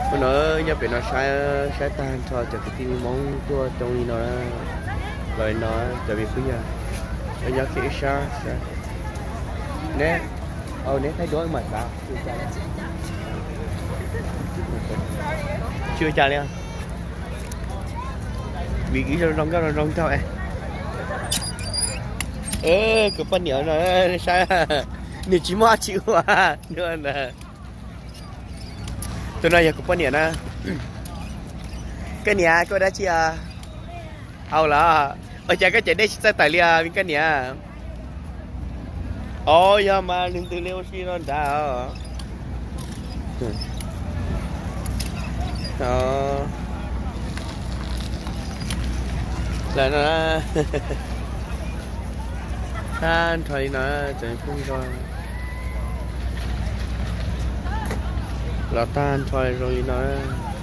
Hnub no nyob pem no saib, saib tag nrho cov kwv tij Hmoob tuaj coob li no na. Los li no cov me phooj ywg, nyob kiag ib sab, neb, neb thaij duab mas xav, tsis ua cas li. Vim ib zoo zoo nkauj zoo zoo nraug. Kuv poj niam no, saib, nws tsis muaj dab tsi ua. Tus no yog kuv poj niam na. Koj niam, koj ua dab tsi os? Haus los? Ua cas koj cov dej tsis txawj tawm li os me koj niam? Os, yog mas nws ntws li ua si no nrad os. Lawm no, tag nrho li no, tseem pheej los tag nrho zoo li no na.